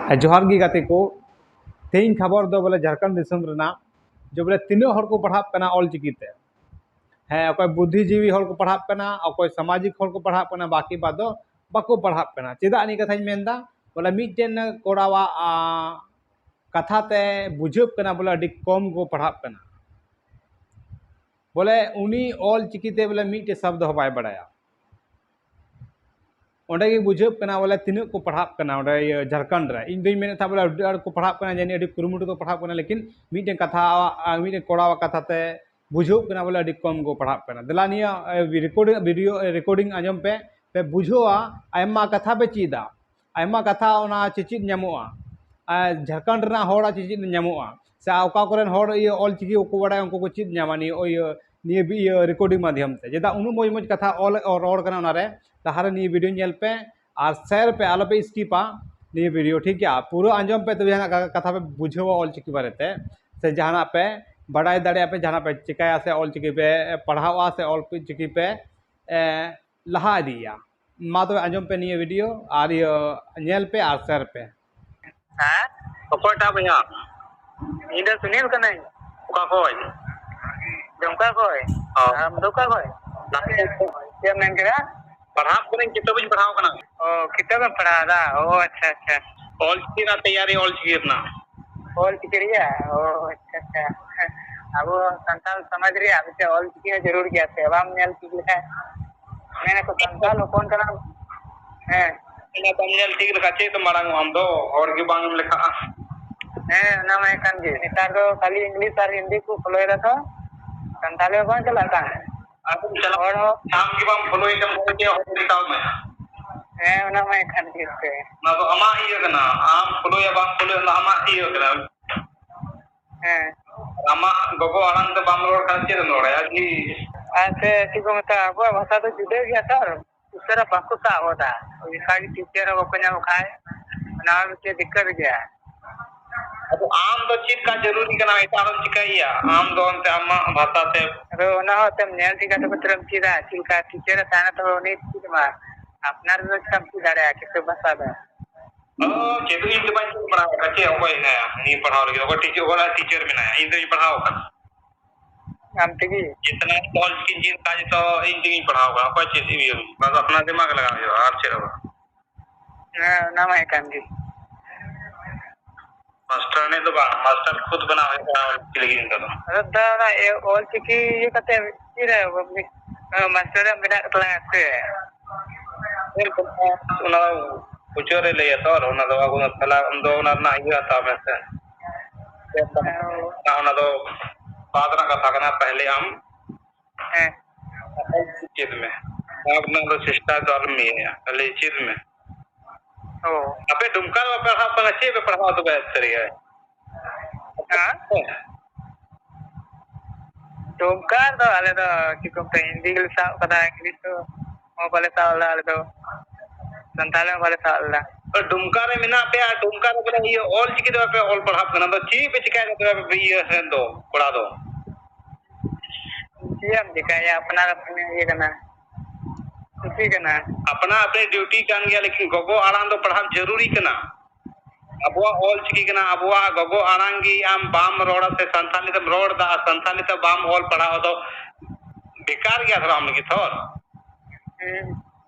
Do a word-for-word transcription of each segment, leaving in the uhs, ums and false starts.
ᱟᱨ ᱡᱚᱦᱟᱨ ᱜᱮ ᱜᱟᱛᱮ ᱠᱚ, ᱛᱮᱦᱮᱧ ᱠᱷᱚᱵᱚᱨ ᱫᱚ ᱵᱚᱞᱮ ᱡᱷᱟᱲᱠᱷᱚᱸᱰ ᱫᱤᱥᱚᱢ ᱨᱮᱱᱟᱜ, ᱡᱮ ᱵᱚᱞᱮ ᱛᱤᱱᱟᱹᱜ ᱦᱚᱲ ᱠᱚ ᱯᱟᱲᱦᱟᱜ ᱠᱟᱱᱟ ᱚᱞ ᱪᱤᱠᱤ ᱛᱮ᱾ ᱦᱮᱸ, ᱚᱠᱚᱭ ᱵᱩᱫᱽᱫᱷᱤᱡᱤᱵᱤ ᱦᱚᱲ ᱠᱚ ᱯᱟᱲᱦᱟᱜ ᱠᱟᱱᱟ, ᱚᱠᱚᱭ ᱥᱟᱢᱟᱡᱤᱠ ᱦᱚᱲ ᱠᱚ ᱯᱟᱲᱦᱟᱜ ᱠᱟᱱᱟ, ᱵᱟᱹᱠᱤ ᱵᱟᱫ ᱫᱚ ᱵᱟᱠᱚ ᱯᱟᱲᱦᱟᱜ ᱠᱟᱱᱟ᱾ ᱪᱮᱫᱟᱜ ᱱᱤᱭᱟᱹ ᱠᱟᱛᱷᱟᱧ ᱢᱮᱱᱫᱟ? ᱵᱚᱞᱮ ᱢᱤᱫᱴᱮᱱ ᱠᱚᱲᱟᱣᱟᱜ, ᱟ, ᱠᱟᱛᱷᱟ ᱛᱮ ᱵᱩᱡᱷᱟᱹᱜ ᱠᱟᱱᱟ ᱵᱚᱞᱮ ᱟᱹᱰᱤ ᱠᱚᱢ ᱠᱚ ᱯᱟᱲᱦᱟᱜ ᱠᱟᱱᱟ᱾ ᱵᱚᱞᱮ ᱩᱱᱤ ᱚᱞ ᱪᱤᱠᱤ ᱛᱮ ᱵᱚᱞᱮ ᱢᱤᱫᱴᱮᱡ ᱥᱟᱵᱫ ᱦᱚᱸ ᱵᱟᱭ ᱵᱟᱲᱟᱭᱟ᱾ ᱚᱸᱰᱮ ᱜᱮ ᱵᱩᱡᱷᱟᱹᱜ ᱠᱟᱱᱟ ᱵᱚᱞᱮ ᱛᱤᱱᱟᱹᱜ ᱠᱚ ᱯᱟᱲᱦᱟᱜ ᱠᱟᱱᱟ ᱚᱸᱰᱮ ᱤᱭᱟᱹ ᱡᱷᱟᱲᱠᱷᱚᱸᱰ ᱨᱮ᱾ ᱤᱧ ᱫᱚᱧ ᱢᱮᱱᱮᱫ ᱛᱟᱦᱮᱸ ᱵᱚᱞᱮ ᱟᱹᱰᱤ ᱟᱸᱴ ᱠᱚ ᱯᱟᱲᱦᱟᱜ ᱠᱟᱱᱟ, ᱡᱟᱹᱱᱤᱡ ᱟᱹᱰᱤ ᱠᱩᱨᱩᱢᱩᱴᱩ ᱠᱚ ᱯᱟᱲᱦᱟᱜ ᱠᱟᱱᱟ, ᱞᱮᱠᱤᱱ ᱢᱤᱫᱴᱮᱱ ᱠᱟᱛᱷᱟ, ᱟ, ᱢᱤᱫᱴᱮᱱ ᱠᱚᱲᱟᱣᱟᱜ ᱠᱟᱛᱷᱟ ᱛᱮ ᱵᱩᱡᱷᱟᱹᱜ ᱠᱟᱱᱟ ᱵᱚᱞᱮ ᱟᱹᱰᱤ ᱠᱚᱢ ᱠᱚ ᱯᱟᱲᱦᱟᱜ ᱠᱟᱱᱟ᱾ ᱫᱮᱞᱟ ᱱᱤᱭᱟᱹ, ᱮ, recording, video, ᱮ, recording ᱟᱸᱡᱚᱢ ᱯᱮ, ᱯᱮ ᱵᱩᱡᱷᱟᱹᱣᱟ, ᱟᱭᱢᱟ ᱠᱟᱛᱷᱟ ᱯᱮ ᱪᱮᱫᱟ, ᱟᱭᱢᱟ ᱠᱟᱛᱷᱟ ᱚᱱᱟ ᱪᱮᱪᱮᱫ ᱧᱟᱢᱚᱜᱼᱟ᱾ ᱟᱨ ᱡᱷᱟᱲᱠᱷᱚᱸᱰ ᱨᱮᱱᱟᱜ ᱦᱚᱲᱟᱜ ᱪᱮᱪᱮᱫ ᱧᱟᱢᱚᱜᱼᱟ, ᱥᱮ ᱚᱠᱟ ᱠᱚᱨᱮᱱ ᱦᱚᱲ ᱤᱭᱟᱹ ᱚᱞ ᱪᱤᱠᱤ ᱵᱟᱠᱚ ᱵᱟᱲᱟᱭᱟ, ᱩᱱᱠᱩ ᱠᱚ ᱪᱮᱫ ᱧᱟᱢᱟ ᱱᱤᱭᱟᱹ ᱤᱭᱟᱹ, ᱱᱤᱭᱟᱹ ᱵᱤ-, ᱤᱭᱟᱹ recording ᱢᱟᱫᱽᱫᱷᱚᱢ ᱛᱮ᱾ ᱪᱮᱫᱟᱜ ᱩᱱᱟᱹᱜ ᱢᱚᱡᱽ ᱢᱚᱡᱽ ᱠᱟᱛᱷᱟ ᱚᱞ, ᱚ, ᱨᱚᱲ ᱠᱟᱱᱟ ᱚᱱᱟᱨᱮ, ᱞᱟᱦᱟᱨᱮ ᱱᱤᱭᱟᱹ video ᱧᱮᱞ ᱯᱮ ᱟᱨ share ᱯᱮ, ᱟᱞᱚᱯᱮ skip ᱟ ᱱᱤᱭᱟᱹ video, ᱴᱷᱤᱠ ᱜᱮᱭᱟ? ᱯᱩᱨᱟᱹ ᱟᱸᱡᱚᱢ ᱯᱮ, ᱛᱚᱵᱮ ᱡᱟᱦᱟᱱᱟᱜ ᱠᱟ-, ᱠᱟᱛᱷᱟ ᱯᱮ ᱵᱩᱡᱷᱟᱹᱣᱟ ᱚᱞ ᱪᱤᱠᱤ ᱵᱟᱨᱮᱛᱮ, ᱥᱮ ᱡᱟᱦᱟᱱᱟᱜ ᱯᱮ ᱵᱟᱰᱟᱭ ᱫᱟᱲᱮᱭᱟᱜᱼᱟ ᱯᱮ, ᱡᱟᱦᱟᱱᱟᱜ ᱯᱮ ᱪᱤᱠᱟᱹᱭᱟ, ᱥᱮ ᱚᱞ ᱪᱤᱠᱤ ᱯᱮ ᱯᱟᱲᱦᱟᱣᱟ, ᱥᱮ ᱚᱞ ᱪᱤᱠᱤ ᱯᱮ, ᱮ, ᱞᱟᱦᱟ ᱤᱫᱤᱭᱟ᱾ ᱢᱟ ᱛᱚᱵᱮ ᱟᱸᱡᱚᱢ ᱯᱮ ᱱᱤᱭᱟᱹ video ᱟᱨ ᱤᱭᱟᱹ ᱧᱮᱞ ᱯᱮ ᱟᱨ share ᱯᱮ᱾ ᱦᱮᱸ? ᱚᱠᱚᱭᱴᱟᱜ ᱵᱚᱭᱦᱟ? ᱤᱧ ᱫᱚ ᱥᱩᱱᱤᱞ ᱠᱟᱹᱱᱟᱹᱧ᱾ ᱚᱠᱟ ᱠᱷᱚᱡ? ᱫᱩᱢᱠᱟ ᱠᱷᱚᱡ᱾ ᱚ᱾ ᱟᱢ ᱫᱚ ᱚᱠᱟ ᱠᱷᱚᱡ? ᱪᱮᱫ ᱮᱢ ᱢᱮᱱ ᱠᱮᱫᱟ? ᱯᱟᱲᱦᱟᱜ ᱠᱟᱹᱱᱟᱹᱧ, ᱠᱤᱛᱟᱹᱵ ᱤᱧ ᱯᱟᱲᱦᱟᱣ ᱠᱟᱱᱟ᱾ ᱚ, ᱠᱤᱛᱟᱹᱵ ᱮᱢ ᱯᱟᱲᱦᱟᱣ ᱮᱫᱟ? ᱚ, ᱟᱪᱪᱷᱟ, ᱟᱪᱪᱷᱟ᱾ ᱚᱞ ᱪᱤᱠᱤ ᱨᱮᱱᱟᱜ ᱛᱮᱭᱟᱨᱤ, ᱚᱞ ᱪᱤᱠᱤ ᱨᱮᱱᱟᱜ᱾ ᱚᱞ ᱪᱤᱠᱤ ᱨᱮᱭᱟᱜ? ᱚ, ᱟᱪᱪᱷᱟ, ᱟᱪᱪᱷᱟ᱾ ᱟᱵᱚ ᱥᱟᱱᱛᱟᱲ ᱥᱚᱢᱟᱡᱽ ᱨᱮᱭᱟᱜ ᱢᱤᱫᱴᱮᱱ ᱚᱞ ᱪᱤᱠᱤ ᱦᱚᱸ ᱡᱟᱹᱨᱩᱲ ᱜᱮᱭᱟ ᱥᱮ, ᱵᱟᱢ ᱧᱮᱞ ᱴᱷᱤᱠ ᱞᱮᱠᱷᱟᱱ᱾ ᱢᱮᱱᱟᱠᱚ ᱥᱟᱱᱛᱟᱲ ᱦᱚᱯᱚᱱ ᱠᱟᱱᱟᱢ᱾ ᱦᱮᱸ᱾ ᱚᱱᱟ ᱵᱟᱢ ᱧᱮᱞ ᱴᱷᱤᱠ ᱞᱮᱠᱷᱟᱱ ᱪᱮᱫ ᱛᱮᱢ ᱢᱟᱲᱟᱝ ᱚᱜᱼᱟ ᱟᱢ ᱫᱚ? ᱦᱚᱲ ᱜᱮ ᱵᱟᱝ ᱮᱢ ᱞᱮᱠᱷᱟᱜᱼᱟ᱾ ᱦᱮᱸ, ᱚᱱᱟ ᱢᱟ ᱮᱠᱟᱱ ᱜᱮ᱾ ᱱᱮᱛᱟᱨ ᱫᱚ ᱠᱷᱟᱹᱞᱤ English ᱟᱨ ᱦᱤᱱᱫᱤ ᱠᱚ follow ᱮᱫᱟ ᱛᱚ, ᱥᱟᱱᱛᱟᱲᱤ ᱦᱚᱸ ᱵᱟᱝ ᱪᱟᱞᱟᱜ ᱠᱟᱱ᱾ ᱟᱫᱚᱢ ᱪᱟᱞᱟᱜ ᱦᱚᱲ ᱦᱚᱸ ᱟᱢ ᱜᱮ ᱵᱟᱢ follow ᱮᱫ ᱠᱟᱱ ᱠᱷᱟᱱ ᱪᱮᱫ ᱦᱚᱲ ᱢᱮᱛᱟᱣ ᱢᱮ? ᱦᱮᱸ, ᱚᱱᱟ ᱢᱟ ᱮᱠᱟᱱ ᱜᱮ ᱥᱮ᱾ ᱚᱱᱟ ᱫᱚ ᱟᱢᱟᱜ ᱤᱭᱟᱹ ᱠᱟᱱᱟ, ᱟᱢ follow ᱭᱟ ᱵᱟᱢ follow ᱭᱟ, ᱚᱱᱟ ᱟᱢᱟᱜ ᱤᱭᱟᱹ ᱠᱟᱱᱟ᱾ ᱦᱮᱸ᱾ ᱟᱢᱟᱜ ᱜᱚᱜᱚ ᱟᱲᱟᱝ ᱛᱮ ᱵᱟᱢ ᱨᱚᱲ ᱠᱷᱟᱱ ᱪᱮᱫ ᱮᱢ ᱨᱚᱲᱟ? ᱟᱨ ᱠᱤ ᱟᱨ ᱥᱮ ᱪᱮᱫ ᱠᱚ ᱢᱮᱛᱟᱜᱼᱟ, ᱟᱵᱚᱣᱟᱜ ᱵᱷᱟᱥᱟ ᱫᱚ ᱡᱩᱫᱟᱹ ᱜᱮᱭᱟ ᱛᱚ, ᱩᱥᱟᱹᱨᱟ ᱵᱟᱠᱚ ᱥᱟᱵ ᱦᱚᱫᱟ᱾ ᱚᱱᱠᱟ ᱜᱮ teacher ᱦᱚᱸ ᱵᱟᱠᱚ ᱧᱟᱢ ᱠᱷᱟᱡ, ᱚᱱᱟ ᱦᱚᱸ ᱢᱤᱫᱴᱮᱡ ᱫᱤᱠᱠᱟᱛ ᱜᱮᱭᱟ᱾ ᱟᱫᱚ ᱟᱢ ᱫᱚ ᱪᱮᱫ ᱠᱟ ᱡᱟᱹᱨᱩᱨᱤ ᱠᱟᱱᱟ, ᱮᱴᱟᱜ ᱦᱚᱲᱮᱢ ᱪᱤᱠᱟᱹᱭᱮᱭᱟ? ᱟᱢ ᱫᱚ ᱚᱱᱛᱮ ᱟᱢᱟᱜ ᱵᱷᱟᱥᱟ ᱛᱮ᱾ ᱟᱫᱚ ᱚᱱᱟ ᱦᱚᱸ ᱮᱱᱛᱮᱢ ᱧᱮᱞ ᱴᱷᱤᱠᱟ, ᱛᱚᱵᱮ ᱛᱚᱨᱟᱢ ᱪᱮᱫᱟ᱾ ᱪᱮᱫ ᱞᱮᱠᱟ teacher ᱮ ᱛᱟᱦᱮᱱᱟ, ᱛᱚᱵᱮ ᱩᱱᱤ ᱪᱮᱫ ᱟᱢᱟ? ᱟᱯᱱᱟᱨ ᱫᱚ ᱪᱮᱠᱟᱢ ᱪᱮᱫ ᱫᱟᱲᱮᱭᱟᱜᱼᱟ ᱠᱤᱱᱛᱩ ᱵᱷᱟᱥᱟ ᱫᱚ? ᱚ, ᱪᱮᱫ ᱤᱧ ᱫᱚ ᱵᱟᱹᱧ ᱪᱮᱫ ᱵᱟᱲᱟ ᱟᱠᱟᱫᱟ᱾ ᱪᱮᱫ ᱚᱠᱚᱭ ᱦᱮᱱᱟᱭᱟ ᱩᱱᱤ ᱯᱟᱲᱦᱟᱣ ᱞᱟᱹᱜᱤᱫ? ᱚᱠᱚᱭ ᱴᱤᱪᱟᱨ, ᱚᱠᱚᱭ ᱴᱤᱪᱟᱨ ᱢᱮᱱᱟᱭᱟ? ᱤᱧ ᱫᱚᱧ ᱯᱟᱲᱦᱟᱣ ᱟᱠᱟᱱᱟ᱾ ᱟᱢ ᱛᱮᱜᱮ? ᱡᱮᱛᱱᱟ ᱚᱞ ᱪᱤᱠᱤᱧ ᱪᱮᱫ ᱠᱟᱜ ᱡᱚᱛᱚ ᱤᱧ ᱛᱮᱜᱤᱧ ᱯᱟᱲᱦᱟᱣ ᱟᱠᱟᱱᱟ᱾ ᱚᱠᱚᱭ ᱪᱮᱫ ᱤᱧ ᱚᱱᱟ ᱫᱚ ᱟᱯᱱᱟᱨ ᱫᱤᱢᱟᱜᱽ ᱞᱟᱜᱟᱣ ᱦᱩᱭᱩᱜᱼᱟ, ᱟᱨ ᱪᱮᱫ ᱦᱚᱸ ᱵᱟᱝ᱾ ᱦᱮᱸ, ᱚᱱᱟ ᱢᱟ ᱦᱮᱸ ᱠᱟᱱ ᱜᱮ᱾ ᱢᱟᱥᱴᱟᱨ ᱮᱱᱮᱡ ᱫᱚ ᱵᱟᱝ, ᱢᱟᱥᱴᱟᱨ ᱠᱷᱩᱫ ᱵᱮᱱᱟᱣ ᱦᱩᱭᱩᱜ ᱠᱟᱱᱟ ᱚᱞ ᱪᱤᱠᱤ ᱞᱟᱹᱜᱤᱫ ᱱᱤᱛᱚᱜ ᱫᱚ᱾ ᱟᱫᱚ ᱫᱟ, ᱚᱱᱟ ᱮ-, ᱚᱞ ᱪᱤᱠᱤ ᱤᱭᱟᱹ ᱠᱟᱛᱮ ᱪᱮᱫ ᱨᱮ ᱢᱟᱥᱴᱟᱨ ᱮᱢ ᱵᱮᱱᱟᱜ ᱛᱟᱞᱟᱝᱟ ᱥᱮ? ᱚᱱᱟ ᱩᱪᱟᱹᱨ ᱮ ᱞᱟᱹᱭᱟ ᱛᱚ, ᱚᱱᱟ ᱫᱚ ᱟᱵᱚ ᱫᱚ ᱛᱟᱦᱞᱮ ᱟᱢ ᱫᱚ ᱚᱱᱟ ᱨᱮᱱᱟᱜ ᱤᱭᱟᱹ ᱦᱟᱛᱟᱣ ᱢᱮ ᱥᱮ᱾ ᱚᱱᱟ ᱫᱚ ᱵᱟᱫ ᱨᱮᱱᱟᱜ ᱠᱟᱛᱷᱟ ᱠᱟᱱᱟ, ᱯᱟᱦᱞᱮ ᱟᱢ ᱦᱮᱸ᱾ ᱪᱮᱫ ᱢᱮ᱾ ᱚᱱᱟ ᱨᱮᱱᱟᱜ ᱫᱚ ᱪᱮᱥᱴᱟ ᱫᱚ ᱟᱞᱚᱢ ᱤᱭᱟᱹᱭᱟ, ᱠᱷᱟᱹᱞᱤ ᱪᱮᱫ ᱢᱮ᱾ ᱚ᱾ ᱟᱯᱮ ᱰᱩᱢᱠᱟ ᱨᱮ ᱵᱟᱯᱮ ᱯᱟᱲᱦᱟᱜ ᱠᱟᱱᱟ, ᱪᱮᱫ ᱯᱮ ᱯᱟᱲᱦᱟᱣ ᱛᱚᱵᱮ ᱥᱟᱹᱨᱤ ᱜᱮ? ᱦᱮᱸ? ᱰᱩᱢᱠᱟ ᱨᱮᱫᱚ ᱟᱞᱮ ᱫᱚ ᱪᱮᱫ ᱠᱚ ᱢᱮᱛᱟᱜᱼᱟ, ᱦᱤᱱᱫᱤ ᱜᱮᱞᱮ ᱥᱟᱵ ᱠᱟᱫᱟ, ᱤᱝᱞᱤᱥ ᱫᱚ ᱦᱚᱸ ᱵᱟᱞᱮ ᱥᱟᱵ ᱞᱮᱫᱟ ᱟᱞᱮ ᱫᱚ᱾ ᱥᱟᱱᱛᱟᱲᱤ ᱦᱚᱸ ᱵᱟᱞᱮ ᱥᱟᱵ ᱞᱮᱫᱟ᱾ ᱰᱩᱢᱠᱟ ᱨᱮ ᱢᱮᱱᱟᱜ ᱯᱮᱭᱟ, ᱰᱩᱢᱠᱟ ᱨᱮ ᱵᱚᱞᱮ ᱤᱭᱟᱹ ᱚᱞ ᱪᱤᱠᱤ ᱫᱚ ᱵᱟᱯᱮ ᱚᱞ ᱯᱟᱲᱦᱟᱜ ᱠᱟᱱᱟ, ᱫᱚ ᱪᱮᱫ ᱯᱮ ᱪᱤᱠᱟᱭ ᱫᱟ ᱛᱚᱵᱮ ᱟᱯᱮ ᱤᱭᱟᱹ ᱥᱮᱫ ᱫᱚ, ᱠᱚᱲᱟ ᱫᱚ? ᱪᱮᱫ ᱮᱢ ᱪᱤᱠᱟᱹᱭᱟ, ᱟᱯᱱᱟᱨ ᱟᱯᱱᱟᱨ ᱤᱭᱟᱹ ᱠᱟᱱᱟ, ᱠᱩᱥᱤ ᱠᱟᱱᱟ᱾ ᱟᱯᱱᱟᱨ ᱟᱯᱱᱟᱨ ᱰᱤᱭᱩᱴᱤ ᱠᱟᱱ ᱜᱮᱭᱟ, ᱞᱮᱠᱤᱱ ᱜᱚᱜᱚ ᱟᱲᱟᱝ ᱫᱚ ᱯᱟᱲᱦᱟᱣ ᱡᱟᱹᱨᱩᱨᱤ ᱠᱟᱱᱟ᱾ ᱟᱵᱚᱣᱟᱜ ᱚᱞ ᱪᱤᱠᱤ ᱠᱟᱱᱟ, ᱟᱵᱚᱣᱟᱜ ᱜᱚᱜᱚ ᱟᱲᱟᱝ ᱜᱮ ᱟᱢ ᱵᱟᱢ ᱨᱚᱲᱟ ᱥᱮ ᱥᱟᱱᱛᱟᱞᱤ ᱛᱮᱢ ᱨᱚᱲ ᱮᱫᱟ ᱟᱨ ᱥᱟᱱᱛᱟᱞᱤ ᱛᱮ ᱵᱟᱢ ᱚᱞ ᱯᱟᱲᱦᱟᱣ ᱫᱚ ᱵᱮᱠᱟᱨ ᱜᱮᱭᱟ ᱛᱷᱚᱲᱟ ᱟᱢ ᱞᱟᱹᱜᱤᱫ ᱛᱷᱚᱨ᱾ ᱦᱩᱸ᱾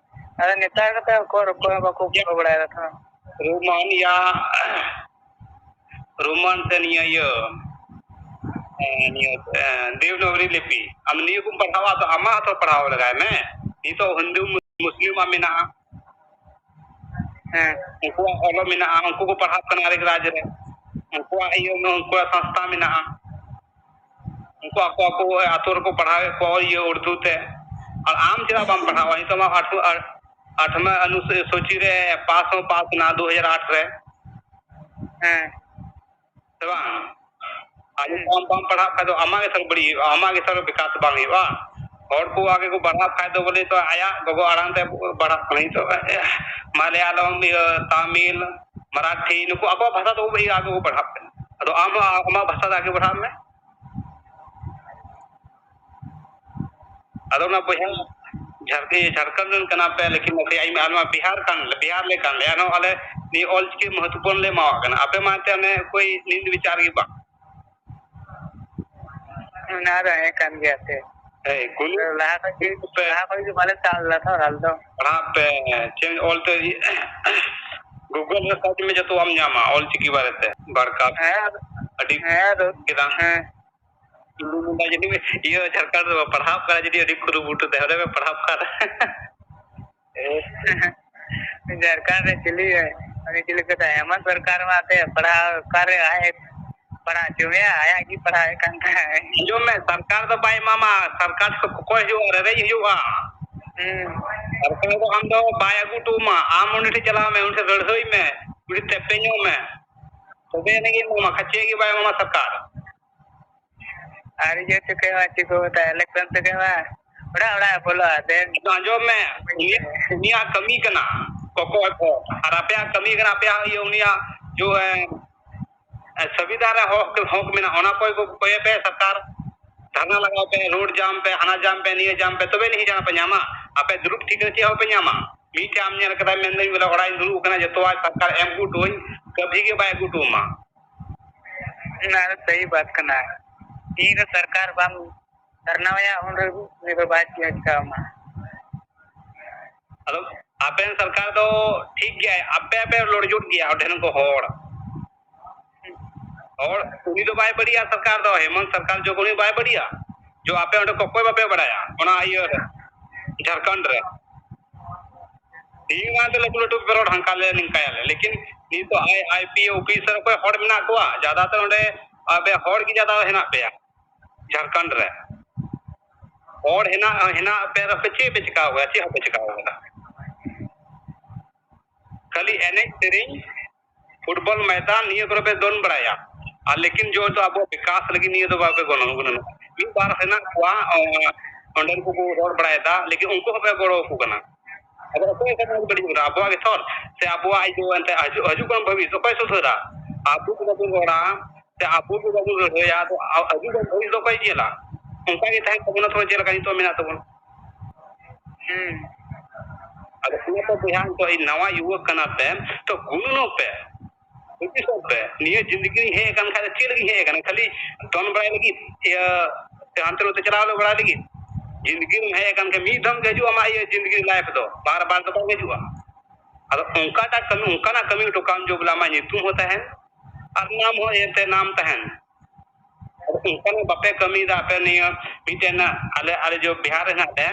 ᱟᱫᱚ ᱱᱮᱛᱟᱨ ᱠᱟᱛᱮ ᱚᱠᱚᱭ, ᱚᱠᱚᱭ ᱦᱚᱸ ᱵᱟᱠᱚ ᱯᱩᱨᱟᱹᱣ ᱵᱟᱲᱟᱭᱮᱫᱟ ᱛᱚ᱾ ᱨᱳᱢᱟᱱ ᱭᱟ, ᱨᱳᱢᱟᱱ ᱛᱮ ᱱᱤᱭᱟᱹ ᱤᱭᱟᱹ, ᱮᱸ, ᱱᱤᱭᱟᱹ, ᱮᱸ, ᱫᱮᱵᱽᱱᱟᱜᱚᱨᱤ ᱞᱤᱯᱤ᱾ ᱟᱢ ᱱᱤᱭᱟᱹ ᱠᱚᱢ ᱯᱟᱲᱦᱟᱣᱟ, ᱟᱫᱚ ᱟᱢᱟᱜ ᱦᱚᱸᱛᱚ ᱯᱟᱲᱦᱟᱣ ᱞᱟᱜᱟᱭ ᱢᱮ᱾ ᱱᱤᱛᱚᱜ ᱦᱤᱱᱫᱩ, ᱢᱩᱥᱞᱤᱢᱟᱜ ᱢᱮᱱᱟᱜᱼᱟ᱾ ᱦᱮᱸ᱾ ᱩᱱᱠᱩᱣᱟᱜ ᱚᱞᱚᱜ ᱢᱮᱱᱟᱜᱼᱟ, ᱩᱱᱠᱩ ᱠᱚ ᱯᱟᱲᱦᱟᱜ ᱠᱟᱱᱟ ᱟᱨᱮᱠ ᱨᱟᱡᱽ ᱨᱮ᱾ ᱩᱱᱠᱩᱣᱟᱜ ᱤᱭᱟᱹ, ᱩᱱᱠᱩᱣᱟᱜ ᱥᱚᱝᱥᱛᱷᱟ ᱢᱮᱱᱟᱜᱼᱟ᱾ ᱩᱱᱠᱩ ᱟᱠᱚ, ᱟᱠᱚ ᱟᱛᱳ ᱨᱮᱠᱚ ᱯᱟᱲᱦᱟᱣᱮᱫ ᱠᱚᱣᱟ ᱤᱭᱟᱹ ᱩᱨᱫᱩ ᱛᱮ᱾ ᱟᱨ ᱟᱢ ᱪᱮᱫᱟᱜ ᱵᱟᱢ ᱯᱟᱲᱦᱟᱣᱟ? ᱱᱤᱛᱚᱜ ᱢᱟ ᱟᱴᱷ-, ᱟᱴᱷᱢᱟ ᱚᱱᱩᱥᱩᱪᱤ ᱨᱮ ᱯᱟᱥ ᱦᱚᱸ ᱯᱟᱥ ᱮᱱᱟ ᱫᱩ ᱦᱟᱡᱟᱨ ᱟᱴ ᱨᱮ᱾ ᱦᱮᱸ᱾ ᱥᱮ ᱵᱟᱝ? ᱟᱫᱚ ᱦᱩᱸ᱾ ᱟᱢ ᱵᱟᱢ ᱯᱟᱲᱦᱟᱜ ᱠᱷᱟᱡ ᱫᱚ ᱟᱢᱟᱜ ᱜᱮ ᱛᱟᱦᱞᱮ ᱵᱟᱹᱲᱤᱡ ᱦᱩᱭᱩᱜᱼᱟ, ᱟᱢᱟᱜ ᱜᱮ ᱛᱟᱦᱞᱮ ᱵᱤᱠᱟᱥ ᱵᱟᱝ ᱦᱩᱭᱩᱜᱼᱟ᱾ ᱦᱚᱲ ᱠᱚ ᱟᱜᱮ ᱠᱚ ᱯᱟᱲᱦᱟᱜ ᱠᱷᱟᱡ ᱫᱚ ᱵᱚᱞᱮ ᱛᱚ ᱟᱭᱟᱜ ᱜᱚᱜᱚ ᱟᱲᱟᱝ ᱛᱮ ᱯᱟᱲᱦᱟᱜ ᱠᱟᱱᱟ᱾ ᱱᱤᱛᱚᱜ ᱢᱟᱞᱟᱭᱟᱞᱚᱢ, ᱤᱭᱟᱹ, ᱛᱟᱢᱤᱞ, ᱢᱟᱨᱟᱴᱷᱤ, ᱱᱩᱠᱩ ᱟᱠᱚᱣᱟᱜ ᱵᱷᱟᱥᱟ ᱫᱚ ᱟᱜᱮ ᱠᱚ ᱯᱟᱲᱦᱟᱜ ᱠᱟᱱᱟ᱾ ᱟᱫᱚ ᱟᱢ ᱦᱚᱸ ᱟᱢᱟᱜ ᱵᱷᱟᱥᱟ ᱫᱚ ᱟᱜᱮ ᱯᱟᱲᱦᱟᱜ ᱢᱮ᱾ ᱟᱫᱚ ᱚᱱᱟ ᱵᱚᱭᱦᱟ ᱡᱷᱟᱲᱠᱷᱚᱸᱰ, ᱡᱷᱟᱲᱠᱷᱚᱸᱰ ᱨᱮᱱ ᱠᱟᱱᱟ ᱯᱮ, ᱞᱮᱠᱤᱱ ᱟᱯᱮ, ᱟᱭᱢᱟ, ᱟᱞᱮ ᱢᱟ ᱵᱤᱦᱟᱨ ᱠᱟᱱ, ᱵᱤᱦᱟᱨ ᱞᱮ ᱠᱟᱱ ᱞᱮ, ᱮᱱᱦᱚᱸ ᱟᱞᱮ ᱱᱤᱭᱟᱹ ᱚᱞ ᱪᱤᱠᱤ ᱢᱚᱦᱚᱛᱛᱚᱯᱩᱨᱱ ᱞᱮ ᱮᱢᱟᱣᱟᱜ ᱠᱟᱱᱟ᱾ ᱟᱯᱮ ᱢᱟ ᱮᱱᱛᱮ ᱚᱱᱮ ᱚᱠᱚᱭ ᱱᱤᱱᱫ ᱵᱤᱪᱟᱨ ᱜᱮ ᱵᱟᱝ᱾ ᱚᱱᱟ ᱫᱚ ᱦᱮᱸ ᱠᱟᱱ ᱜᱮᱭᱟ ᱥᱮ᱾ ᱦᱮᱸ, ᱠᱩᱞᱤ ᱞᱟᱦᱟ ᱠᱷᱚᱡ ᱜᱮ, ᱯᱮ᱾ ᱞᱟᱦᱟ ᱠᱷᱚᱡ ᱜᱮ ᱵᱟᱞᱮ ᱪᱟᱞᱟᱣ ᱞᱮᱫᱟ ᱛᱚ, ᱟᱞᱮ ᱫᱚ᱾ ᱯᱟᱲᱦᱟᱜ ᱯᱮ, ᱪᱮᱫ ᱚᱞ ᱛᱮ Google ᱨᱮ search ᱢᱮ, ᱡᱚᱛᱚᱣᱟᱜ ᱮᱢ ᱧᱟᱢᱟ ᱚᱞ ᱪᱤᱠᱤ ᱵᱟᱨᱮᱛᱮ᱾ ᱵᱟᱨᱠᱟᱛ᱾ ᱦᱮᱸ, ᱟᱹᱰᱤ ᱦᱮᱸ, ᱟᱫᱚ, ᱠᱮᱫᱟ᱾ ᱦᱮᱸ᱾ ᱤᱧ ᱫᱩᱧ ᱢᱮᱱᱫᱟ ᱡᱩᱫᱤ ᱤᱭᱟᱹ ᱡᱷᱟᱲᱠᱷᱚᱸᱰ ᱨᱮ ᱯᱟᱲᱦᱟᱣ ᱠᱟᱱᱟ, ᱡᱩᱫᱤ ᱟᱹᱰᱤ ᱠᱩᱨᱩᱢᱩᱴᱩ ᱛᱮ ᱚᱸᱰᱮ ᱯᱮ ᱯᱟᱲᱦᱟᱣ ᱠᱟᱱ᱾ ᱡᱷᱟᱲᱠᱷᱚᱸᱰ ᱨᱮ ᱪᱤᱞᱤ, ᱩᱱᱤ ᱪᱤᱞᱤ ᱠᱚ ᱛᱟᱦᱮᱸ? ᱦᱮᱢᱚᱱᱛ ᱥᱚᱨᱠᱟᱨ ᱢᱟ ᱟᱯᱮ ᱯᱟᱲᱦᱟᱣ ᱚᱠᱟᱨᱮ ᱟᱡ ᱮ ᱯᱟᱲᱦᱟᱣ ᱦᱚᱪᱚ ᱢᱮᱭᱟ? ᱟᱭᱟᱜ ᱜᱮ ᱯᱟᱲᱦᱟᱣᱮᱫ ᱠᱟᱱ ᱛᱟᱦᱮᱸ᱾ ᱟᱸᱡᱚᱢ ᱢᱮ, ᱥᱚᱨᱠᱟᱨ ᱫᱚ ᱵᱟᱭ ᱮᱢᱟᱢᱟ, ᱥᱚᱨᱠᱟᱨ ᱴᱷᱮᱱ ᱠᱚᱠᱚᱭ ᱦᱩᱭᱩᱜᱼᱟ, ᱨᱮᱨᱮᱡ ᱦᱩᱭᱩᱜᱼᱟ᱾ ᱦᱩᱸ᱾ ᱥᱚᱨᱠᱟᱨ ᱫᱚ ᱟᱢ ᱫᱚ ᱵᱟᱭ ᱟᱹᱜᱩ ᱦᱚᱴᱚ ᱟᱢᱟ, ᱟᱢ ᱩᱱᱤ ᱴᱷᱮᱱ ᱪᱟᱞᱟᱣ ᱢᱮ, ᱩᱱᱤ ᱴᱷᱮᱱ ᱞᱟᱹᱲᱦᱟᱹᱭ ᱢᱮ, ᱩᱱᱤ ᱛᱮᱯᱮᱧᱚᱜ ᱢᱮ, ᱛᱚᱵᱮ ᱟᱹᱱᱤᱡ ᱜᱮ ᱮᱢᱟᱢᱟ, ᱠᱷᱟᱪᱮ ᱜᱮ ᱵᱟᱭ ᱮᱢᱟᱢᱟ ᱥᱚᱨᱠᱟᱨ᱾ ᱟᱨ ᱤᱭᱟᱹ ᱪᱤᱠᱟᱹᱭᱟ, ᱪᱮᱫ ᱠᱚ ᱢᱮᱛᱟᱜᱼᱟ, election ᱪᱤᱠᱟᱹᱭᱟ, ᱚᱲᱟᱜ ᱚᱲᱟᱜ ᱮ ᱵᱚᱞᱚᱜᱼᱟ, ᱫᱮᱱ ᱟᱫᱚ ᱟᱸᱡᱚᱢ ᱢᱮ, ᱩᱱᱤᱭᱟᱜ, ᱩᱱᱤᱭᱟᱜ ᱠᱟᱹᱢᱤ ᱠᱟᱱᱟ ᱠᱚᱠᱚᱭ ᱠᱚ, ᱟᱨ ᱟᱯᱮᱭᱟᱜ ᱠᱟᱹᱢᱤ ᱠᱟᱱᱟ, ᱟᱯᱮᱭᱟᱜ ᱤᱭᱟᱹ, ᱩᱱᱤᱭᱟᱜ ᱡᱚ, ᱮ, ᱮ, ᱥᱚᱝᱵᱤᱫᱷᱟᱱ ᱨᱮ ᱦᱚᱠ, ᱦᱚᱠ ᱢᱮᱱᱟᱜᱼᱟ, ᱚᱱᱟ ᱠᱚᱭ ᱠᱚ ᱠᱚᱭᱮ ᱯᱮ ᱥᱚᱨᱠᱟᱨ, ᱫᱷᱟᱨᱱᱟ ᱞᱟᱜᱟᱣ ᱯᱮ, road jam ᱯᱮ, ᱦᱟᱱᱟ jam ᱯᱮ, ᱱᱤᱭᱟᱹ jam ᱯᱮ, ᱛᱚᱵᱮ ᱟᱹᱱᱤᱡ ᱡᱟᱦᱟᱱᱟᱜ ᱯᱮ ᱧᱟᱢᱟ᱾ ᱟᱯᱮ ᱫᱩᱲᱩᱵ ᱴᱷᱤᱠ ᱠᱟᱛᱮ ᱪᱮᱫ ᱦᱚᱸ ᱵᱟᱯᱮ ᱧᱟᱢᱟ᱾ ᱢᱤᱫᱴᱮᱡ ᱟᱢ ᱧᱮᱞ ᱠᱟᱫᱟ, ᱢᱮᱱᱫᱟᱹᱧ ᱵᱚᱞᱮ ᱚᱲᱟᱜ ᱤᱧ ᱫᱩᱲᱩᱵ ᱠᱟᱱᱟ, ᱡᱚᱛᱚᱣᱟᱜ ᱥᱚᱨᱠᱟᱨ ᱮᱢ ᱟᱹᱜᱩ ᱦᱚᱴᱚᱣᱟᱹᱧ, ᱠᱟᱹᱵᱷᱤ ᱜᱮ ᱵᱟᱭ ᱟᱹᱜᱩ ᱦᱚᱴᱚ ᱟᱢᱟ᱾ ᱚᱱᱟ ᱫᱚ ᱥᱟᱹᱦᱤ ᱵᱟᱛ ᱠᱟᱱᱟ᱾ ᱛᱤᱱ ᱨᱮ ᱥᱚᱨᱠᱟᱨ ᱵᱟᱢ ᱫᱷᱟᱨᱱᱟᱣᱟᱭᱟ, ᱩᱱ ᱨᱮ ᱩᱱᱤ ᱫᱚ ᱵᱟᱭ ᱪᱮᱫ ᱪᱤᱠᱟᱹ ᱟᱢᱟ᱾ ᱟᱫᱚ ᱟᱯᱮ ᱨᱮᱱ ᱥᱚᱨᱠᱟᱨ ᱫᱚ ᱴᱷᱤᱠ ᱜᱮᱭᱟᱭ, ᱟᱯᱮ ᱟᱯᱮ ᱞᱚᱲᱡᱚᱱ ᱜᱮᱭᱟ ᱚᱸᱰᱮ ᱨᱮᱱ ᱠᱚ ᱦᱚᱲ᱾ ᱦᱚᱲ, ᱩᱱᱤ ᱫᱚ ᱵᱟᱭ ᱵᱟᱹᱲᱤᱡᱼᱟ ᱥᱚᱨᱠᱟᱨ ᱫᱚ, ᱦᱮᱢᱚᱱᱛ ᱥᱚᱨᱠᱟᱨ ᱡᱚᱠᱷᱚᱱ ᱩᱱᱤ ᱵᱟᱭ ᱵᱟᱹᱲᱤᱡᱼᱟ, ᱡᱚ ᱟᱯᱮ ᱚᱸᱰᱮ ᱠᱚᱠᱚᱭ ᱵᱟᱯᱮ ᱵᱟᱲᱟᱭᱟ ᱚᱱᱟ ᱤᱭᱟᱹ ᱨᱮ, ᱡᱷᱟᱲᱠᱷᱚᱸᱰ ᱨᱮ᱾ ᱴᱷᱤᱠ ᱢᱮᱱᱟᱜ ᱛᱮ ᱞᱟᱹᱴᱩ ᱞᱟᱹᱴᱩ ᱯᱮ ᱨᱚᱲ ᱦᱟᱱᱠᱟ ᱞᱮ ᱱᱤᱝᱠᱟᱭᱟᱞᱮ, ᱞᱮᱠᱤᱱ ᱱᱤᱛᱚᱜ ᱟᱭ, IPS officer ᱚᱠᱚᱭ ᱦᱚᱲ ᱢᱮᱱᱟᱜ ᱠᱚᱣᱟ? ᱡᱟᱫᱟ ᱛᱚ ᱚᱸᱰᱮ ᱟᱯᱮ ᱦᱚᱲ ᱜᱮ ᱡᱟᱫᱟ ᱦᱮᱱᱟᱜ ᱯᱮᱭᱟ ᱡᱷᱟᱲᱠᱷᱚᱸᱰ ᱨᱮ᱾ ᱦᱚᱲ ᱦᱮᱱᱟᱜ, ᱦᱮᱱᱟᱜ ᱯᱮ ᱨᱮᱦᱚᱸ ᱯᱮ ᱪᱮᱫ ᱯᱮ ᱪᱤᱠᱟᱹ ᱟᱠᱟᱫᱟ? ᱪᱮᱫ ᱦᱚᱸᱯᱮ ᱪᱤᱠᱟᱹ ᱟᱠᱟᱫᱟ᱾ ᱠᱷᱟᱹᱞᱤ ᱮᱱᱮᱡ ᱥᱮᱨᱮᱧ, football ᱢᱚᱭᱫᱟᱱ ᱱᱤᱭᱟᱹ ᱠᱚᱨᱮ ᱯᱮ ᱫᱚᱱ ᱵᱟᱲᱟᱭᱟ᱾ ᱟᱨ ᱞᱮᱠᱤᱱ ᱡᱚ ᱫᱚ ᱟᱵᱚ ᱵᱤᱠᱟᱥ ᱞᱟᱹᱜᱤᱫ ᱱᱤᱭᱟᱹ ᱫᱚ ᱵᱟᱯᱮ ᱜᱚᱱᱚᱝ ᱜᱩᱱᱟᱹᱱᱚᱜ᱾ ᱢᱤᱫ ᱵᱟᱨ ᱦᱮᱱᱟᱜ ᱠᱚᱣᱟ, ᱚ, ᱚᱸᱰᱮᱱ ᱠᱚᱠᱚ ᱨᱚᱲ ᱵᱟᱲᱟᱭᱮᱫᱟ, ᱞᱮᱠᱤᱱ ᱩᱱᱠᱩ ᱦᱚᱸᱯᱮ ᱜᱚᱲᱚ ᱟᱠᱚ ᱠᱟᱱᱟ᱾ ᱟᱫᱚ ᱚᱠᱚᱭ ᱮᱴᱟᱜ ᱠᱚ ᱵᱟᱹᱲᱤᱡ ᱠᱟᱱᱟ? ᱟᱵᱚᱣᱟᱜ ᱜᱮ ᱛᱷᱚᱨ᱾ ᱥᱮ ᱟᱵᱚᱣᱟᱜ ᱤᱭᱟᱹ ᱮᱱᱛᱮ ᱦᱤᱡᱩᱜ, ᱦᱤᱡᱩᱜ ᱠᱟᱱ ᱵᱷᱚᱵᱤᱥ ᱚᱠᱚᱭ ᱥᱩᱫᱷᱟᱹᱨᱟ? ᱟᱵᱚ ᱜᱮ ᱵᱟᱵᱚᱱ ᱨᱚᱲᱟ, ᱥᱮ ᱟᱵᱚ ᱜᱮ ᱵᱟᱵᱚᱱ ᱞᱟᱹᱲᱦᱟᱹᱭᱟ, ᱟᱫᱚ ᱟ-, ᱦᱤᱡᱩᱜ ᱠᱟᱱ ᱵᱷᱚᱵᱤᱥ ᱫᱚ ᱚᱠᱚᱭ ᱧᱮᱞᱟ? ᱚᱱᱠᱟ ᱜᱮ ᱛᱟᱦᱮᱱ ᱛᱟᱵᱚᱱᱟ ᱛᱷᱚᱲᱟ, ᱪᱮᱫ ᱞᱮᱠᱟ ᱱᱤᱛᱚᱜ ᱢᱮᱱᱟᱜ ᱛᱟᱵᱚᱱᱟ᱾ ᱦᱩᱸ᱾ ᱟᱫᱚ ᱚᱱᱟ ᱛᱮ ᱵᱚᱭᱦᱟ, ᱱᱤᱛᱚᱜ ᱤᱧ ᱱᱟᱣᱟ ᱭᱩᱣᱟᱹ ᱠᱟᱱᱟ ᱯᱮ, ᱛᱚ ᱜᱩᱱᱟᱹᱱᱚᱜ ᱯᱮ, ᱦᱩᱫᱤᱥᱚᱜ ᱯᱮ᱾ ᱱᱤᱭᱟᱹ ᱡᱤᱱᱫᱮᱜᱤ ᱨᱤᱧ ᱦᱮᱡ ᱟᱠᱟᱱ ᱠᱷᱟᱡ ᱫᱚ ᱪᱮᱫ ᱞᱟᱹᱜᱤᱫ ᱤᱧ ᱦᱮᱡ ᱟᱠᱟᱱᱟ? ᱠᱷᱟᱹᱞᱤ ᱫᱚᱱ ᱵᱟᱲᱟᱭ ᱞᱟᱹᱜᱤᱫ, ᱤᱭᱟᱹ, ᱥᱮ ᱦᱟᱱᱛᱮ ᱱᱚᱛᱮ ᱪᱟᱞᱟᱣ ᱵᱟᱲᱟᱭ ᱞᱟᱹᱜᱤᱫ? ᱡᱤᱱᱫᱮᱜᱤ ᱨᱮᱢ ᱦᱮᱡ ᱟᱠᱟᱱ ᱠᱷᱟᱡ ᱢᱤᱫ ᱫᱷᱚᱢ ᱜᱮ ᱦᱤᱡᱩᱜᱼᱟ ᱟᱢᱟᱜ ᱤᱭᱟᱹ ᱡᱤᱱᱫᱮᱜᱤ ᱞᱟᱭᱤᱯᱷ ᱫᱚ, ᱵᱟᱨ ᱵᱟᱨ ᱫᱚ ᱵᱟᱝ ᱦᱤᱡᱩᱜᱼᱟ᱾ ᱟᱫᱚ ᱚᱱᱠᱟᱴᱟᱜ ᱠᱟᱹᱢᱤ, ᱚᱱᱠᱟᱱᱟᱜ ᱠᱟᱹᱢᱤ ᱦᱚᱴᱚ ᱠᱟᱜ ᱟᱢ, ᱡᱮ ᱵᱚᱞᱮ ᱟᱢᱟᱜ ᱧᱩᱛᱩᱢ ᱦᱚᱸ ᱛᱟᱦᱮᱱ ᱟᱨ ᱱᱟᱢ ᱦᱚᱸ ᱮᱱᱛᱮ ᱱᱟᱢ ᱛᱟᱦᱮᱱ᱾ ᱟᱫᱚ ᱚᱱᱠᱟᱱᱟᱜ ᱵᱟᱯᱮ ᱠᱟᱹᱢᱤᱭᱮᱫᱟ ᱟᱯᱮ᱾ ᱱᱤᱭᱟᱹ ᱢᱤᱫᱴᱮᱱ ᱟᱞᱮ, ᱟᱞᱮ ᱡᱚ ᱵᱤᱦᱟᱨ ᱨᱮ ᱦᱮᱱᱟᱜ ᱞᱮ,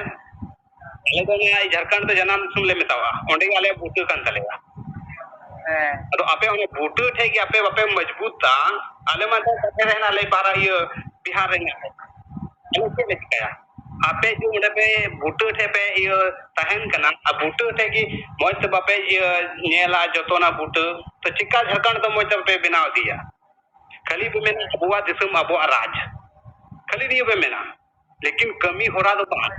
ᱟᱞᱮ ᱫᱚ ᱱᱤᱭᱟᱹ ᱡᱷᱟᱲᱠᱷᱚᱸᱰ ᱫᱚ ᱡᱟᱱᱟᱢ ᱫᱤᱥᱚᱢ ᱞᱮ ᱢᱮᱛᱟᱣᱟᱜᱼᱟ, ᱚᱸᱰᱮ ᱜᱮ ᱟᱞᱮᱭᱟᱜ ᱵᱩᱴᱟᱹ ᱠᱟᱱ ᱛᱟᱞᱮᱭᱟ᱾ ᱦᱮᱸ᱾ ᱟᱫᱚ ᱟᱯᱮ ᱚᱱᱟ ᱵᱩᱴᱟᱹ ᱴᱷᱮᱡ ᱜᱮ ᱟᱯᱮ ᱵᱟᱯᱮ ᱢᱚᱡᱽᱵᱩᱛᱟ, ᱟᱞᱮ ᱢᱟ ᱮᱱᱛᱮ ᱠᱟᱛᱷᱟ ᱨᱮ ᱦᱮᱱᱟᱜ ᱞᱮ ᱵᱟᱨᱟ ᱤᱭᱟᱹ ᱵᱤᱦᱟᱨ ᱨᱮ ᱦᱮᱱᱟᱜ ᱞᱮ, ᱟᱞᱮ ᱪᱮᱫ ᱞᱮ ᱪᱤᱠᱟᱹᱭᱟ? ᱟᱯᱮ ᱡᱮ ᱚᱸᱰᱮ ᱯᱮ ᱵᱩᱴᱟᱹ ᱴᱷᱮᱡ ᱯᱮ ᱤᱭᱟᱹ ᱛᱟᱦᱮᱱ ᱠᱟᱱᱟ, ᱟᱨ ᱵᱩᱴᱟᱹ ᱴᱷᱮᱡ ᱜᱮ ᱢᱚᱡᱽ ᱛᱮ ᱵᱟᱯᱮ ᱤᱭᱟᱹ ᱧᱮᱞᱟ, ᱡᱚᱛᱚᱱᱟ ᱵᱩᱴᱟᱹ, ᱛᱚ ᱪᱮᱠᱟ ᱡᱷᱟᱲᱠᱷᱚᱸᱰ ᱫᱚ ᱢᱚᱡᱽ ᱛᱮ ᱵᱟᱯᱮ ᱵᱮᱱᱟᱣ ᱤᱫᱤᱭᱟ? ᱠᱷᱟᱹᱞᱤ ᱯᱮ ᱢᱮᱱᱟ ᱟᱵᱚᱣᱟᱜ ᱫᱤᱥᱚᱢ, ᱟᱵᱚᱣᱟᱜ ᱨᱟᱡᱽ, ᱠᱷᱟᱹᱞᱤ ᱱᱤᱭᱟᱹ ᱯᱮ ᱢᱮᱱᱟ, ᱞᱮᱠᱤᱱ ᱠᱟᱹᱢᱤ ᱦᱚᱨᱟ ᱫᱚ ᱵᱟᱝ᱾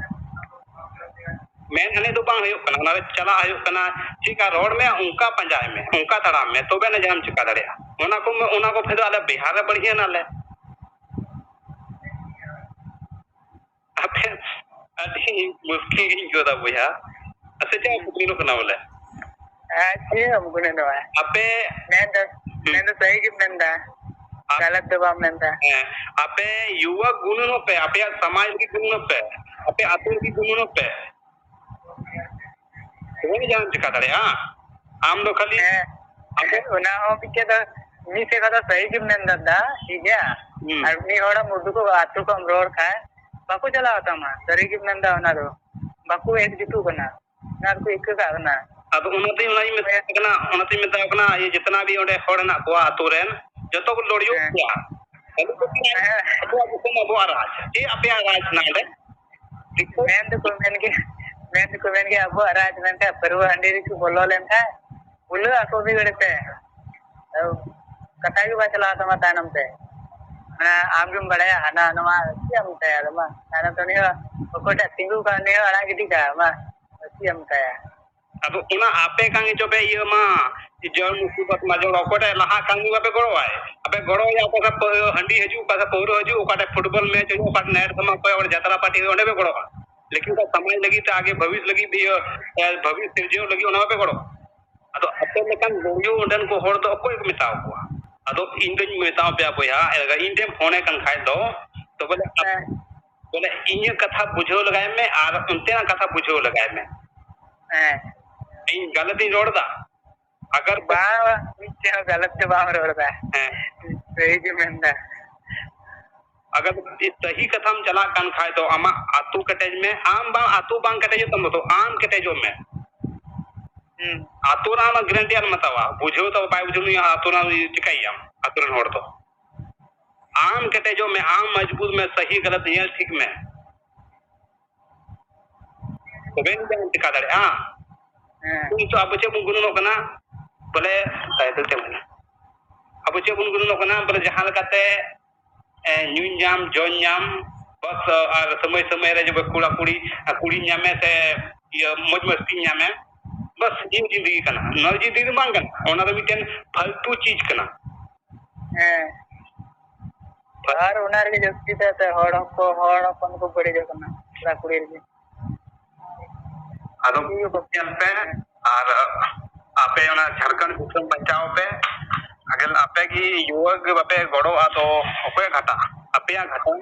ᱢᱮᱱ ᱟᱱᱮ ᱫᱚ ᱵᱟᱝ ᱦᱩᱭᱩᱜ ᱠᱟᱱᱟ, ᱚᱱᱟ ᱨᱮ ᱪᱟᱞᱟᱜ ᱦᱩᱭᱩᱜ ᱠᱟᱱᱟ᱾ ᱪᱮᱫᱠᱟ ᱨᱚᱲ ᱢᱮ, ᱚᱱᱠᱟ ᱯᱟᱸᱡᱟᱭ ᱢᱮ, ᱚᱱᱠᱟ ᱛᱟᱲᱟᱢ ᱢᱮ, ᱛᱚᱵᱮ ᱟᱱᱟ ᱡᱟᱦᱟᱸᱢ ᱪᱤᱠᱟ ᱫᱟᱲᱮᱭᱟᱜᱼᱟ᱾ ᱚᱱᱟ ᱠᱚ, ᱚᱱᱟ ᱠᱚ ᱯᱷᱟᱭᱫᱟ ᱟᱞᱮ ᱵᱤᱦᱟᱨ ᱨᱮ ᱵᱟᱹᱲᱤᱡ ᱮᱱᱟᱞᱮ᱾ ᱟᱯᱮ ᱟᱹᱰᱤ ᱢᱩᱥᱠᱤᱞ ᱜᱤᱧ ᱟᱹᱭᱠᱟᱹᱣ ᱫᱟ ᱵᱚᱭᱦᱟ᱾ ᱟᱪᱪᱷᱟ, ᱪᱮᱫ ᱮᱢ ᱠᱩᱠᱞᱤ ᱠᱟᱱᱟ ᱵᱚᱞᱮ? ᱟᱨ ᱪᱮᱫ ᱦᱚᱸ ᱵᱟᱹᱱᱩᱜ ᱱᱚᱣᱟ᱾ ᱟᱯᱮ ᱢᱮᱱ ᱫᱚ, ᱦᱩᱸ᱾ ᱢᱮᱱ ᱫᱚ ᱥᱟᱹᱦᱤ ᱜᱮᱢ ᱢᱮᱱ ᱫᱟ᱾ ᱟᱯ-, ᱜᱟᱞᱟᱛ ᱫᱚ ᱵᱟᱢ ᱢᱮᱱ ᱫᱟ᱾ ᱦᱮᱸ, ᱟᱯᱮ ᱭᱩᱣᱟ ᱜᱩᱱᱟᱹᱱᱚᱜ ᱯᱮ, ᱟᱯᱮᱭᱟᱜ ᱥᱚᱢᱟᱡᱽ ᱞᱟᱹᱜᱤᱫ ᱜᱩᱱᱟᱹᱱᱚᱜ ᱯᱮ, ᱟᱯᱮ ᱟᱹᱛᱩ ᱞᱟᱹᱜᱤᱫ ᱜᱩᱱᱟᱹᱱᱚᱜ ᱯᱮ᱾ ᱛᱚᱵᱮ ᱡᱟᱦᱟᱸᱢ ᱪᱮᱠᱟ ᱫᱟᱲᱮᱭᱟᱜᱼᱟ᱾ ᱟᱢ ᱫᱚ ᱠᱷᱟᱹᱞᱤ ᱦᱮᱸ, ᱟᱢ ᱫᱚ ᱚᱱᱟ ᱦᱚᱸ ᱢᱤᱫᱴᱮᱡ ᱫᱚ ᱢᱤᱫ ᱥᱮᱫ ᱠᱷᱚᱱ ᱫᱚ ᱥᱟᱹᱦᱤ ᱜᱮᱢ ᱢᱮᱱ ᱫᱟ, ᱫᱟ, ᱴᱷᱤᱠ ᱜᱮᱭᱟ᱾ ᱦᱩᱸ᱾ ᱟᱨ ᱢᱤᱫ ᱦᱚᱲᱮᱢ ᱩᱫᱩᱜᱚᱜᱼᱟ, ᱟᱹᱛᱩ ᱠᱷᱚᱱ ᱨᱚᱲ ᱠᱷᱟᱡ ᱵᱟᱠᱚ ᱪᱟᱞᱟᱣ ᱛᱟᱢᱟ, ᱥᱟᱹᱨᱤ ᱜᱮᱢ ᱢᱮᱱ ᱫᱟ, ᱚᱱᱟ ᱫᱚ ᱵᱟᱠᱚ ᱮᱠ ᱡᱩᱴᱩᱜ ᱠᱟᱱᱟ᱾ ᱚᱱᱟ ᱫᱚᱠᱚ ᱤᱠᱟᱹ ᱠᱟᱜ ᱠᱟᱱᱟ᱾ ᱟᱫᱚ ᱚᱱᱟᱛᱮᱧ, ᱚᱱᱟᱧ ᱢᱮᱛᱟᱭ ᱠᱟᱱᱟ, ᱚᱱᱟᱛᱮᱧ ᱢᱮᱛᱟᱭ ᱠᱟᱱᱟ, ᱤᱭᱟᱹ, ᱡᱮᱛᱱᱟ ᱵᱤ ᱚᱸᱰᱮ ᱦᱚᱲ ᱦᱮᱱᱟᱜ ᱠᱚᱣᱟ ᱟᱛᱳ ᱨᱮᱱ, ᱡᱚᱛᱚ ᱠᱚ ᱞᱚᱲᱤᱭᱚᱜ ᱦᱮᱸ᱾ ᱠᱚᱣᱟ᱾ ᱦᱮᱸ᱾ ᱟᱵᱚᱣᱟᱜ ᱫᱤᱥᱚᱢ, ᱟᱵᱚᱣᱟᱜ ᱨᱟᱡᱽ᱾ ᱪᱮᱫ ᱟᱯᱮᱭᱟᱜ ᱨᱟᱡᱽ ᱦᱮᱱᱟᱜ ᱚᱸᱰᱮ? ᱫᱤᱠᱩ ᱢᱮᱱ ᱫᱚᱠᱚ ᱢᱮᱱ ᱜᱮ, ᱢᱮᱱ ᱫᱚᱠᱚ ᱢᱮᱱ ᱜᱮ, ᱟᱵᱚᱣᱟᱜ ᱨᱟᱡᱽ ᱢᱮᱱᱛᱮ ᱯᱟᱹᱨᱣᱟᱹ ᱦᱟᱺᱰᱤ ᱨᱮᱠᱚ ᱵᱚᱞᱚ ᱞᱮᱱᱠᱷᱟᱱ ᱵᱩᱞᱟᱹᱜ ᱟᱠᱚ ᱢᱤᱫ ᱜᱷᱟᱹᱲᱤ ᱛᱮ᱾ ᱟᱫᱚ ᱠᱟᱛᱷᱟ ᱜᱮ ᱵᱟᱭ ᱪᱟᱞᱟᱣ ᱛᱟᱢᱟ ᱛᱟᱭᱱᱚᱢ ᱛᱮ᱾ ᱢᱟᱱᱮ ᱟᱢ ᱜᱮᱢ ᱵᱟᱲᱟᱭᱟ ᱦᱟᱱᱟ ᱱᱚᱣᱟ, ᱪᱮᱫ ᱮᱢ ᱢᱮᱛᱟᱭᱟ ᱟᱫᱚ ᱢᱟ᱾ ᱛᱟᱭᱱᱚᱢ ᱛᱮ ᱩᱱᱤ ᱦᱚᱸ ᱚᱠᱚᱭ ᱴᱟᱜ ᱛᱤᱸᱜᱩ ᱠᱟᱱ ᱩᱱᱤ ᱦᱚᱸ ᱟᱲᱟᱜ ᱜᱤᱰᱤ ᱠᱟᱜᱼᱟ ᱢᱟ, ᱪᱮᱫ ᱮᱢ ᱢᱮᱛᱟᱭᱟ᱾ ᱟᱫᱚ ᱚᱱᱟ ᱟᱯᱮ ᱠᱟᱱ ᱜᱮᱪᱚ ᱯᱮ ᱤᱭᱟᱹ ᱢᱟ, ᱡᱚᱢ ᱩᱛᱩ ᱵᱟᱥ ᱢᱟ ᱡᱚᱢ, ᱚᱠᱚᱭ ᱴᱟᱜ ᱞᱟᱦᱟᱜ ᱠᱟᱱ ᱜᱮ ᱵᱟᱯᱮ ᱜᱚᱲᱚᱣᱟᱭ᱾ ᱟᱯᱮ ᱜᱚᱲᱚᱣᱟᱭᱟ ᱚᱠᱟ ᱥᱮᱫ ᱯᱟᱹ-, ᱦᱟᱺᱰᱤ ᱦᱤᱡᱩᱜ, ᱚᱠᱟ ᱥᱮᱫ ᱯᱟᱹᱣᱨᱟᱹ ᱦᱤᱡᱩᱜ, ᱚᱠᱟ ᱴᱷᱮᱡ ᱯᱷᱩᱴᱵᱚᱞ ᱢᱮᱪ ᱦᱩᱭᱩᱜ, ᱚᱠᱟ ᱴᱷᱮᱡ ᱱᱟᱭᱤᱴ ᱫᱷᱟᱢᱟ ᱚᱠᱚᱭ ᱚᱸᱰᱮ ᱡᱟᱛᱨᱟ ᱯᱟᱨᱴᱤ ᱦᱩᱭᱩᱜ, ᱚᱸᱰᱮ ᱯᱮ ᱜᱚᱲᱚᱜᱼᱟ᱾ ᱞᱮᱠᱤᱱ ᱥᱚᱢᱟᱡᱽ ᱞᱟᱹᱜᱤᱫ ᱛᱮ ᱟᱜᱮ ᱵᱷᱚᱵᱤᱥ ᱞᱟᱹᱜᱤᱫ ᱤᱭᱟᱹ ᱵᱷᱚᱵᱤᱥ ᱥᱤᱨᱡᱟᱹᱣ ᱞᱟᱹᱜᱤᱫ ᱚᱱᱟ ᱵᱟᱯᱮ ᱜᱚᱲᱚ᱾ ᱟᱫᱚ ᱟᱯᱮ ᱞᱮᱠᱟᱱ ᱜᱩᱨᱤᱭᱩ ᱚᱸᱰᱮᱱ ᱠᱚ ᱦᱚᱲ ᱫᱚ ᱚᱠᱚᱭ ᱠᱚ ᱢᱮᱛᱟᱣ ᱠᱚᱣᱟ? ᱟᱫᱚ ᱤᱧ ᱫᱚᱧ ᱢᱮᱛᱟᱣ ᱯᱮᱭᱟ ᱵᱚᱭᱦᱟ, ᱤᱧ ᱴᱷᱮᱱ ᱯᱷᱳᱱᱮ ᱠᱟᱱ ᱠᱷᱟᱡ ᱫᱚ, ᱛᱚ ᱵᱚᱞᱮ ᱟᱯ- ᱦᱮᱸ᱾ ᱵᱚᱞᱮ ᱤᱧᱟᱹᱜ ᱠᱟᱛᱷᱟ ᱵᱩᱡᱷᱟᱹᱣ ᱞᱮᱜᱟᱭ ᱢᱮ ᱟᱨ ᱚᱱᱛᱮᱱᱟᱜ ᱠᱟᱛᱷᱟ ᱵᱩᱡᱷᱟᱹᱣ ᱞᱮᱜᱟᱭ ᱢᱮ᱾ ᱦᱮᱸ᱾ ᱤᱧ ᱜᱟᱞᱟᱛ ᱤᱧ ᱨᱚᱲ ᱮᱫᱟ? ᱟᱜᱟᱨ ᱵᱟᱝ, ᱢᱤᱫᱴᱮᱱ ᱦᱚᱸ ᱜᱟᱞᱟᱛ ᱫᱚ ᱵᱟᱢ ᱨᱚᱲ ᱮᱫᱟ᱾ ᱦᱮᱸ᱾ ᱥᱟᱹᱦᱤ ᱜᱮ ᱢᱮᱱᱫᱟ᱾ ᱟᱜᱟᱨ ᱥᱟᱹᱦᱤ ᱠᱟᱛᱷᱟᱢ ᱪᱟᱞᱟᱜ ᱠᱟᱱ ᱠᱷᱟᱡ ᱫᱚ ᱟᱢᱟᱜ ᱟᱹᱛᱩ ᱠᱮᱴᱮᱡ ᱢᱮ, ᱟᱢ ᱵᱟᱝ ᱟᱹᱛᱩ ᱵᱟᱝ ᱠᱮᱴᱮᱡᱚᱜ ᱛᱟᱢᱟ ᱛᱚ ᱟᱢ ᱠᱮᱴᱮᱡᱚᱜ ᱢᱮ᱾ ᱦᱩᱸ᱾ ᱟᱹᱛᱩ ᱨᱮᱱᱟᱜ ᱟᱢᱟᱜ ᱜᱮᱨᱮᱱᱴᱤ ᱟᱞᱚᱢ ᱦᱟᱛᱟᱣᱟ, ᱵᱩᱡᱷᱟᱹᱣ ᱛᱟᱢᱟ ᱵᱟᱭ ᱵᱩᱡᱷᱟᱹᱣ ᱱᱩᱭ ᱟᱹᱛᱩ ᱨᱮᱱᱟᱜ ᱪᱤᱠᱟᱹᱭᱮᱭᱟᱢ ᱟᱹᱛᱩ ᱨᱮᱱ ᱦᱚᱲ ᱫᱚ᱾ ᱟᱢ ᱠᱮᱴᱮᱡᱚᱜ ᱢᱮ, ᱟᱢ ᱢᱚᱡᱽᱵᱩᱛ ᱢᱮ, ᱥᱟᱹᱦᱤ ᱜᱟᱞᱟᱛ ᱧᱮᱞ ᱴᱷᱤᱠ ᱢᱮ, ᱛᱚᱵᱮ ᱟᱹᱱᱤᱡ ᱡᱟᱦᱟᱱᱟᱜ ᱮᱢ ᱪᱮᱠᱟ ᱫᱟᱲᱮᱭᱟᱜᱼᱟ᱾ ᱦᱮᱸ᱾ ᱱᱤᱛᱚᱜ ᱟᱵᱚ ᱪᱮᱫ ᱵᱚᱱ ᱜᱩᱱᱟᱹᱱᱚᱜ ᱠᱟᱱᱟ? ᱵᱚᱞᱮ ᱛᱟᱭᱚᱢ ᱛᱮ ᱢᱮᱱᱟ᱾ ᱟᱵᱚ ᱪᱮᱫ ᱵᱚᱱ ᱜᱩᱱᱟᱹᱱᱚᱜ ᱠᱟᱱᱟ? ᱵᱚᱞᱮ ᱡᱟᱦᱟᱸ ᱞᱮᱠᱟᱛᱮ, ᱮ, ᱧᱩ ᱧᱟᱢ, ᱡᱚᱢ ᱧᱟᱢ, ᱵᱟᱥ, ᱟᱨ ᱥᱚᱢᱚᱭ ᱥᱚᱢᱚᱭ ᱨᱮ ᱡᱮ ᱠᱚᱲᱟ ᱠᱩᱲᱤ, ᱠᱩᱲᱤ ᱧᱟᱢᱮ ᱥᱮ ᱤᱭᱟᱹ ᱢᱚᱡᱽ ᱢᱚᱥᱛᱤ ᱧᱟᱢᱮ, ᱵᱟᱥ ᱤᱧ ᱡᱤᱱᱫᱮᱜᱤ ᱠᱟᱱᱟ᱾ ᱱᱚᱣᱟ ᱡᱤᱱᱫᱮᱜᱤ ᱫᱚ ᱵᱟᱝ ᱠᱟᱱᱟ, ᱚᱱᱟ ᱫᱚ ᱢᱤᱫᱴᱮᱱ ᱯᱷᱟᱞᱛᱩ ᱪᱤᱡᱽ ᱠᱟᱱᱟ᱾ ᱦᱮᱸ᱾ ᱟᱨ ᱚᱱᱟ ᱨᱮᱜᱮ ᱡᱟᱹᱥᱛᱤ ᱛᱮ ᱦᱚᱲ ᱦᱚᱸᱠᱚ, ᱦᱚᱲ ᱦᱚᱯᱚᱱ ᱠᱚ ᱵᱟᱹᱲᱤᱡᱚᱜ ᱠᱟᱱᱟ, ᱠᱚᱲᱟ ᱠᱩᱲᱤ ᱨᱮᱜᱮ᱾ ᱟᱫᱚ ᱧᱮᱞ ᱯᱮ, ᱟᱨ ᱟᱯᱮ ᱚᱱᱟ ᱡᱷᱟᱲᱠᱷᱚᱸᱰ ᱫᱤᱥᱚᱢ ᱵᱟᱧᱪᱟᱣ ᱯᱮ᱾ ᱟᱜᱮ ᱟᱯᱮ ᱜᱮ ᱭᱩᱣᱟ ᱜᱮ ᱵᱟᱯᱮ ᱜᱚᱲᱚᱜᱼᱟ, ᱛᱚ ᱚᱠᱚᱭᱟᱜ ᱜᱷᱟᱴᱟ? ᱟᱯᱮᱭᱟᱜ ᱜᱷᱟᱴᱟ᱾